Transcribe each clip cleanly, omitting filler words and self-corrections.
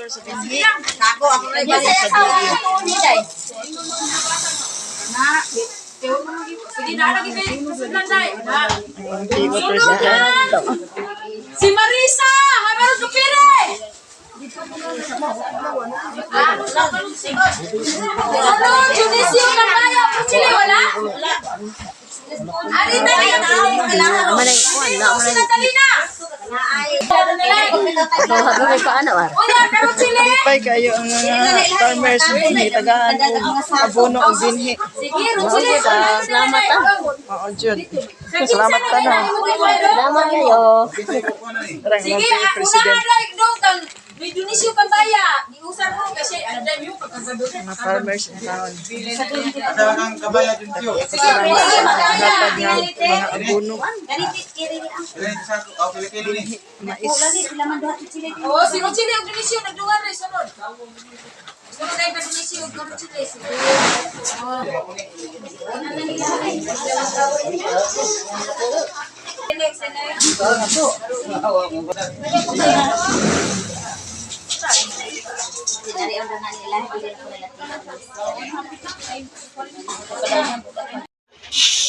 Sponsor sa binhi. Ako, ako na ibalik sa Sige na, lagi kayo. Kasudlan tayo. Na. Ang PO president. Si Marisa! Hameron Dupire! Sunod, Junisio Cambaya. Chile, wala? Arita na Manay kuan na Si manay. Natalina! May paano ah. Oya, pero Chile! Lipay kayo ang mga farmers dinhi tagaan og abono og binhi. Sige, Chile. Salamat ah. Oo, jud. Salamat tanan. Salamat kayo. Rang Sige, ang PO ako na president. nga dong kang may Dionisio Cambaya. Giusar mo kasi ano dahil yung pagkasabi. Mga farmers in town. Ang kabaya dun tiyo. Sige, Dionisio Cambaya. Hatag nga mga abono, Pilipino ni. mais. Oh, si Rochelle ug Dionisio nagduha rin sunod. Sunod ay ka Dionisio ug Rochelle. Sige. Oh. Next, next.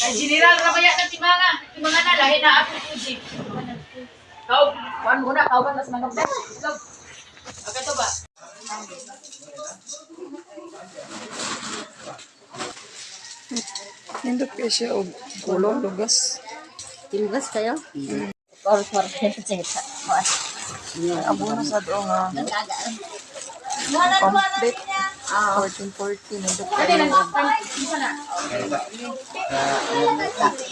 Kay General Ramaya ng Timanga, Timanga na lahi na ako Fuji. Kau, kuan mo na, kau mas manok. Okay to ba? Nindot kay siya og kulong lugas. Timbas kayo. Or for Abono sa do nga complete. 1440 nindot kayo og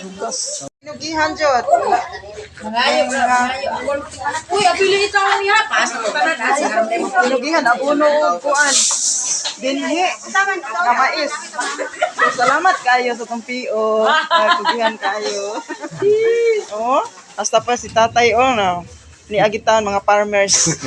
lugas. Inugihan jud. Mangayo, mangayo. Uy, apili ito ang niya. Pasok ko tanan. Ah, si Haram Demo. Inugihan abono og kuan. Binhi. Nga mais. So, salamat kayo sa tong PO. Nagtugihan kayo. Oh, hasta pa si tatay oh no. Ni agitan mga farmers.